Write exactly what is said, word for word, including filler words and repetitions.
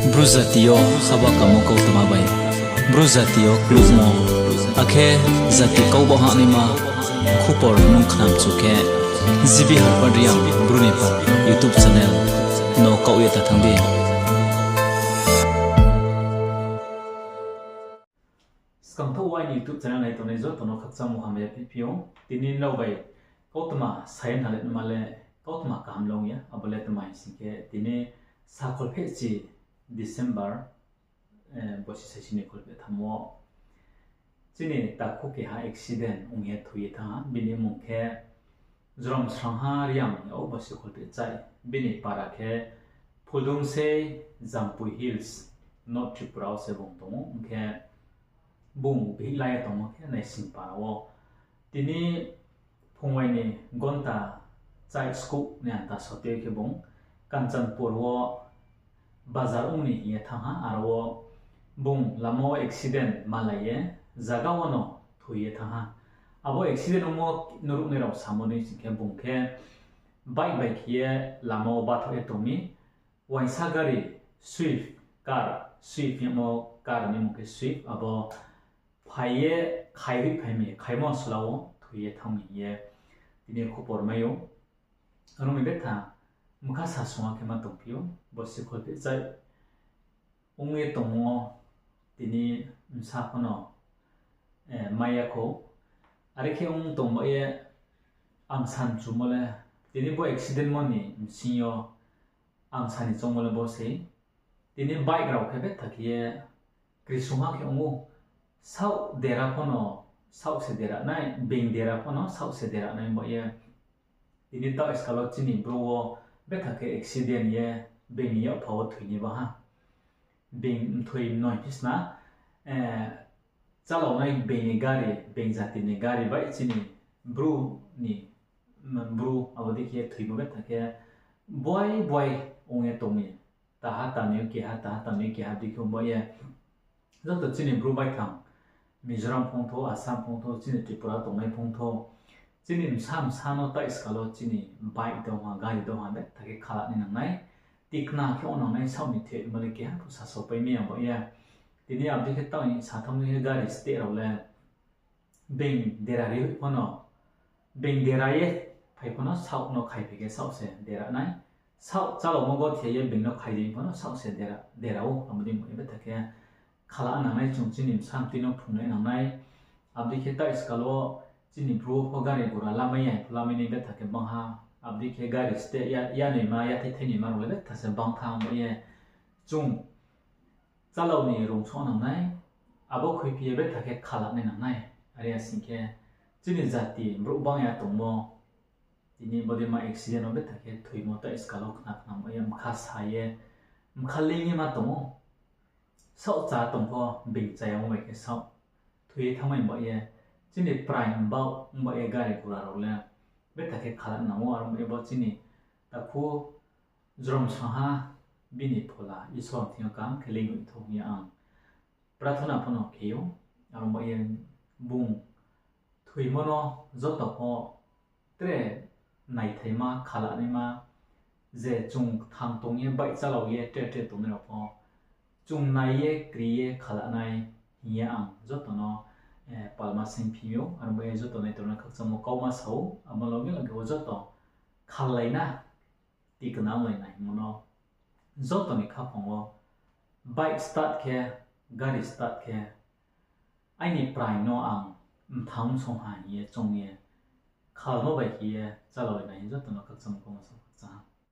Bru jati yo haba kamo kautma bai, Bru jati yo klukmo, akhe jati kau ba hahnaima khupor nung khnamchu khe, G B Harpad Reang Bru ni pha YouTube channel no kaoh ye ta thanng di. Skangthaoh wo aini YouTube channel nai tongnai joto no khakchangmo hamya phiphi ou. Tini nrao bai kautma sa ye nale nma le kautma kaham long ya, abo le tma hing sing khe tini sa kholphehchi December, bosi saisi ni kholpheh tham wo chini takhu keha accident ong ye thoi ye thanng ha, bini mmung khe Jromsrangha Reang hing ou, bosi kholpheh chai. Bini para khe Phuldungsei, Jampui Hills, North Tripura wo se bung tong ou, hing khe bung bihih la ye tongmo khe Naisingpara wo. Tini phungwai ni gonta chai skuh ni anta sotei khe bung Kanchanpur wo bazar ong ni hing ye thanng ha, aro wo bung lama wo accident malai ye zaga wono thoi ye thanng ha. Abo accident ongmo nuhruhnai rao samo dei sing khe bung khe bike bai khe ye lama wo bathaoh ye tong mi, uaingsa gari Swift car, Swift hingmo car ni mmung khe Swift, abo phai ye khai hoih phai mi, khaimo sla wo thoi ye thanng mi hing ye tini khupor mai ou. Aro ni betha mkha sasungha khe ma tongphi ou, bosi kholpheh chai ong ye tongmo tini bsa pho no mai ya khou. Are khe ong tong ba ye ang sa mchumo le, tini bo accident mo ni bsing yo ang sa ni choungmo le bo sei. Tini bike rao khe betha khe ye kri sungha khe ong ou, saoh dera pho no saoh se dera nai, being dera pho no saoh se dera nai ba ye. Tini taoh skal wo chini Bru wo betha khe accident ye being ni yakpha wo thoi ni ba ha. Being mthoi mnoi phisna, chalaonai being ni gari, being jati ni gari bai chini Bru ni, Bru abo dei khe ye thoimo betha khe buai buai ong ye tong mi. Taha tamni yo keha, taha tamni yo keha dei khe ong ba ye. Joto chini Bru baithang, Mizoram phungthou, Assam phungthou, chini Tripura tongnai phungthou, chini bsa bsa no taoh skal wo chini bike dong ha, gari dong ha, betha khe khala nai nangnai. Tikna khe ong nangnai, saoh ni thoi ma le keha pho sasaopai mi ya ba ye. Tini abo dei khe taoh ni satham ni khe gari steh rao le being dera ri hoih pho no, being dera ye phai pho no saoh no khai phai khe saoh se dera nai. Saoh chalaomo gothe ye being no khai di pho no saoh se dera, dera ou, abo dei mo ye betha khe khala nangnai, chung chini bsa mtui no phrungnai nangnai. Abo dei khe taoh skal wo chini Bru wo pho gari gura lamai ya, lamai nai betha khe bang ha. Abo dei khe gari steh ya, yanoima, yathai thainoima rao le betha se bang thanng ba ye. Chung chalao ni rung song nangnai, abo khuiphi ye betha khe khala nai nangnai. Are ya sing khe chini jati brouh bang ya tongmo, tini bodei ma accident wo betha khe thoimo taoh skal wo khna khnamo ye, mkha sa ye, mkha leing ye ma tong ou. Saoh chá tong pho being chá ya ong bai khe saoh thoi ye thanngmai ba ye, chini prai mbao ong ba ye gari gura rao le betha khe khala nang ou. Aro bai ye bo chini takhu Jromsrangha bini phola Isor thing yo kaham khe leing hoih thou hing ye ang prathona pho no khe ou. Aro bai ye bung thoimo no joto pho tre naithaima, khalanaima, je chung kthang tong ye, baih chalao ye, tre tre tongnai rao pho chung nai ye, kri ye, khalanai hing ye ang joto no palma singphi ou. Aro bai ye joto nai tongna khakchangmo kauma sa ou, abo loge loge wo joto khalai na, tikna onglai na hingmo no joto ni khaphang wo bike start khe, gari start khe, aini prai no ang mthang song ha hing ye choung ye, khalmo bai khe ye chalao nai hing joto no khakchangmo kauma sa ou, khakchang ha.